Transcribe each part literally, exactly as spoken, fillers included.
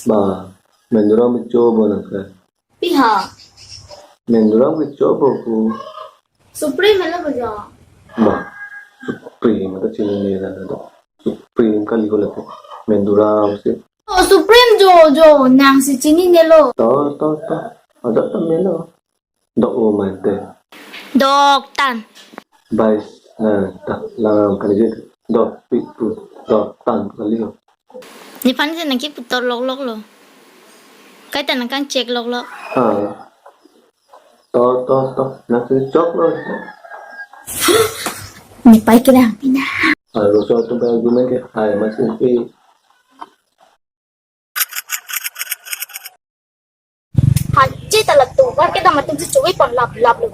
Ba, Menduram kecho bo nang ke. Pi ha? Menduram kecho bo ku. Supreme helo bo jo. Ba, Supreme ta chinine la do. Supreme kali ko lake. Menduram si. Oh, Supreme jo, jo, nang si chininelo. To, to, to. Ada ta melo. Dok o mante. Doktan. Bais, na, ta, lang kali je. Dok, pi, pu, doktan kali ko. Nephan je nangkipu torlok lok lo. Kaita nangkangchek lok lok. Ha. To, to, to. Nangsi chok lo. Nepai kelang pina. Aro so atum pen argument ke. Hai, mas, eh. Hanchi ta latum, war kedam atum si chui pon lap lap lo.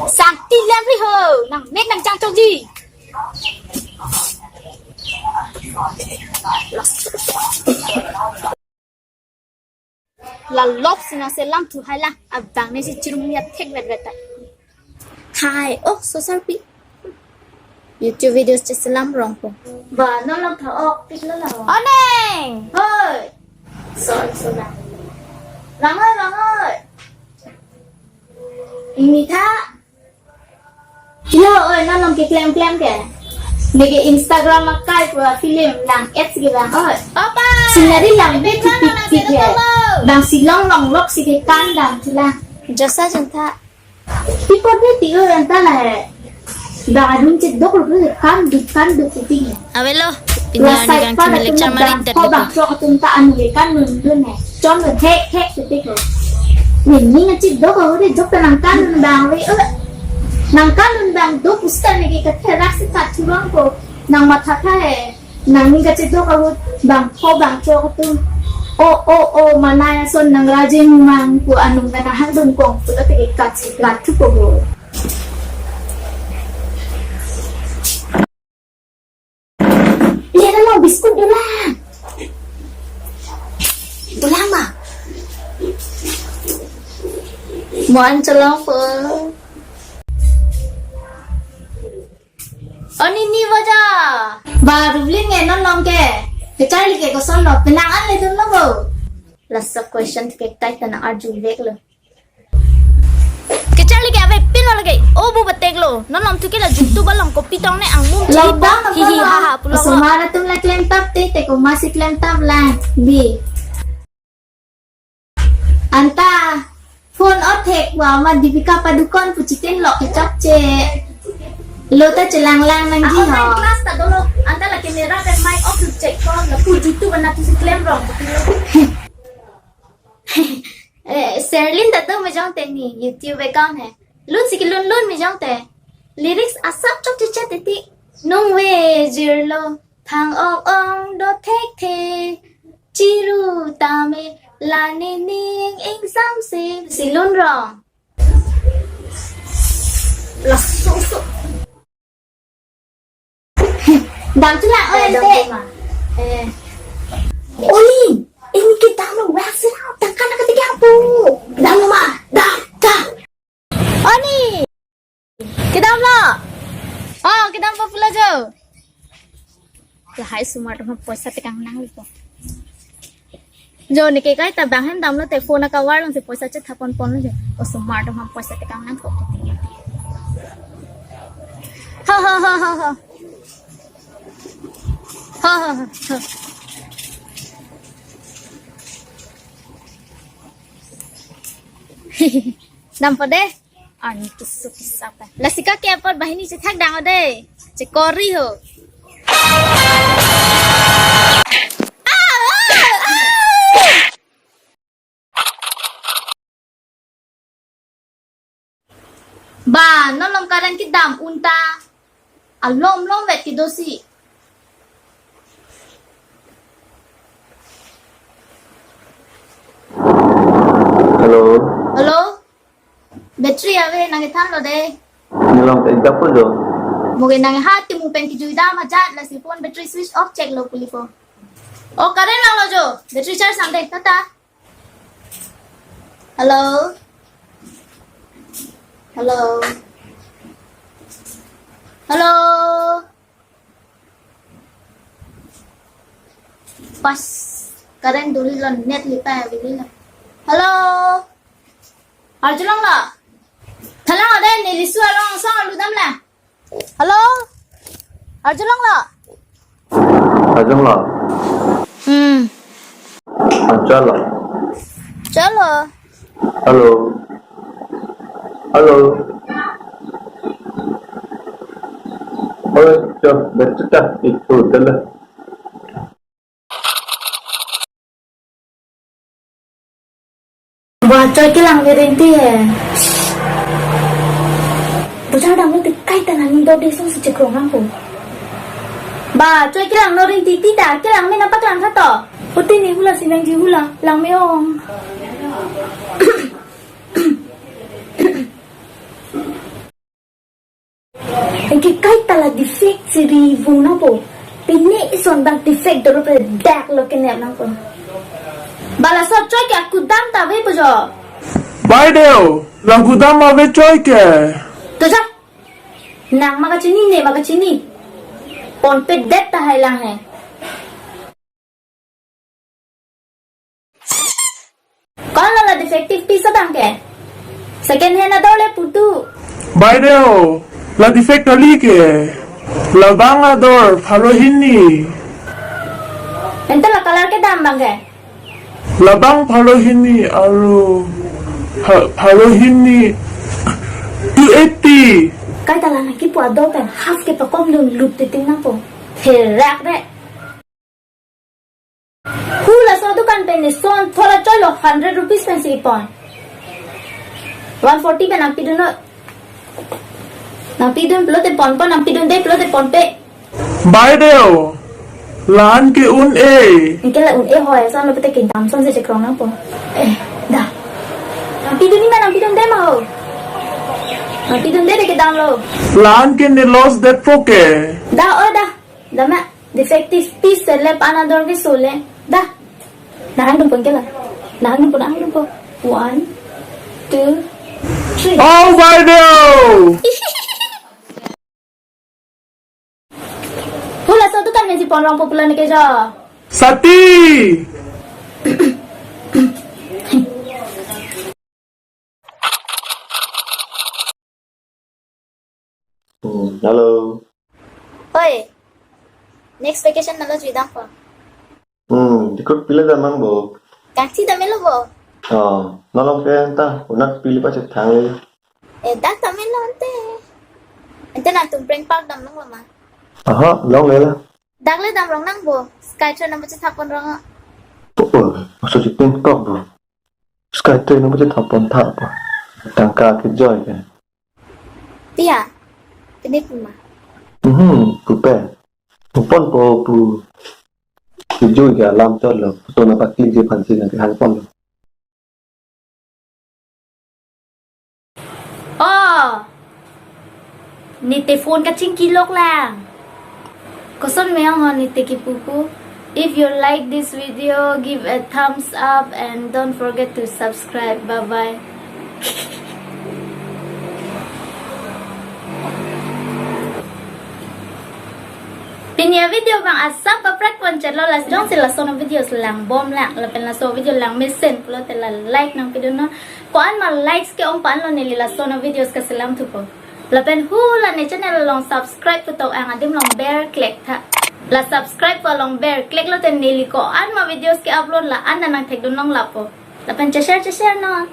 Sangti lem ri ho, nang mek nang chang chokji. La lop si nangselam thu hai la, abang ne si chirum ya thek vet vet ta. Hai, oh, so sarpi. YouTube videos cheselam rong po. Ba, non lam tha ok, pik lo la. Oneng! Hoi! Sorry, sorry. Lang hoi, lang hoi. Ini tha. Hello, oi, non lam keklem klem ke. Neke Instagram akai kua film lang ads ke bang, oi. Papa! Scenery lang bit pik pik ke. Bang si long long lok si ke kan dam thu la. Josa jentha. Pi pot ni ti oi anta la he. Bang adun chedok lo ke kan duk kan duk ti he. Avelo, la pinya ni sai gang pa kami la lecture tum mari bang ter ko duk. Bang chok atum ta anu ke kan nun nun he. Chon nun hek hek ti ko. Ni ni ngan chedok ko re jok ta nang kan nun bang we, eh. Nang kan nun bang duk usta ne ke ka therak si ka thurang ko. Nang matha tha he. Nangning kachedok ahut bang pho bang chok atum. O, o, o, manai ason nang rajin mang pu anung nang hang dun kong pulo te kachiklat thupo ho. Lena lo biscuit dolang. Dolang ma. Mo-an cholong po. Oni ni baja. Ba Rublin nge non long ke. Kecharli ke koson lo, penang an le dun lo bo. Laso question ke tai ta nang arju vek lo. Kecharli ke ave pin lo lagi. O bu betek lo. Non long thu ke la jutu balong kopi tong ne angmum. Lockdown hi hi ha ha pulo. Osomar atum la klem tap te, te ko masi klem tap la. Bi. Anta phone othek wa ma Deepika Padukone pu chiten lok kechokche. Lo ta chelang lang nangji ho. Online class ta dolo, anta la camera pen mic off check ko, lapu jutu bana tu si klem rong. Eh, Serlin ta tu mejong te ni YouTube account he. Lun si kelun lun mejong te. Lyrics asap chokche te ti. Nung ve jirlo. Thang ong ong do thekthe, chiru tame, la nening ingsam se, si lun rong. Laso so. Dam tu lang, eh, oi, dam ante. Tu ma. Eh. Oi, ini kita mau wax out, tangkan nak ketiga apa? Dam ma, dam, dam. Oni! Kedam lo! Oh, kedam po pulo jo. Lahai osomar atum poisa tekang nang lipo. Jo, neke kaita bang hem damlo te phone akavar lang si poisa chetha pon pon lo jo. Osomar atum poisa tekang nang po. Ha ha ha ha ha. Ha ha ha ha. Dam po de. Ani kisu kisa pa. Lasi ka ke apot banghini chethak dang ode. Chekori ho. Ba, non long current kedam un ta. Alom lom vet kedo si. Hello. Hello. Battery ave nang kethan lo de. Nilong ke japo jo. Moge nang ha ti mu pen kijui dam ajat lasi phone battery switch off check lo puli po. Oh, current lang lo jo. Battery charge sang de. Tata. Hello. Hello. Hello. Pas current duri lo, net lipa ya bili lo. Hello. Arjulong lo. Thalang ade, neli su arong song alu dam la. Hello. Arjulong lo. Arjulong lo. Hmm. Arjulong lo. Chalo. Hello. Hello. Oh, cho, better ta, itu dah. Ba, choi kelang ve ringti he. Bojar dam lo te kaita nangning dode song si chekrong nangpo. Ba, choi kelang non ringti ti ta, kelang me nangpaklang tha to. Pute ne hula si nangji hula, lang me ong. Anke kaita la defect si ri vung nangpo. Pine ison bang defect dolo pe dak lo kenep nangpo. Ba laso choi ke akudam ta ave po jo. Bai deo, la kudam ave choi ke. To ja. Nang ma kachini, ne ma kachini. Ponpe det tahai lang he. Ko-an lo la defective piece abang ke? Second hand ador le putu. Bai deo, la defect kali ke. Labang ador pharo hini. Ante la color kedam abang ke? Labang pharo hini aru pha-, pharo hini two eighty. Kaita la nangkipu ador pen half kepakom dun lup titing nangpo. Therak re. Hu laso dukan pen ne son thola choi lo hundred rupees pen si pon. One forty pen nangpidun lo. Nangpidun pulote ponpo, nangpidunde pulote ponpe. Bai deo. La-an ke un-e. Anke la un-e hoi, son lo pute kedam son si chekrong nangpo. Eh, da. Nangpidun ni ma, nangpidunde ma ho. Nangpidunde de kedam lo. La-an ke ne loss det po ke. Da, oh da. Da ma. Defective piece se lep an ador ke sole. Da. Nahang dum pon ke la. Nahang dum pon, nahang dum pon. One, two, three. Oh, bai deo! Hu laso dukan pen si pon rong popular ne ke jo. Sati! Hmm, hello. Hoi. Next vacation nalo jui dam po. Hmm, dikut pile damang bo. Kangsi dam lo bo. Oh, nolong ke anta, unak pili pa chetang le. Eh, dak dam lo ante. Ante nangtum prank park dam long lo ma. Aha, long le la. Dak le dam rong nang bo. Sky train nang pachethap pon rong. Oh, oh, maksud si prank park bo. Sky train nang pachethap pon tha po. Tangka ke joy ke. Pia, pini puma. Mhm, pupe. Pupon po pu. Tujuh ke alam chot lo. Puto na pakli je phansi na ke hang pon lo. Oh. Nite phone kachingki lok lang. Koson me ong ho nite kipu pu. If you like this video, give a thumbs up and don't forget to subscribe. Bye bye. Pini a-video abang asap kaprek pon chot lo, las jongsi laso a-videos lang bom lang, lapen laso video lang mesen pulote la like nangpidun non. Ko-an ma likes ke-ong pa-an lo neli laso a-videos kaselam thupo. Lapen hu la ne channel along subscribe putok ang adim along ber klek tha. La subscribe pu along ber klek lote neli ko-an ma videos ke-upload la-an nangthekdun long lapo. Lapen che-share che-share non.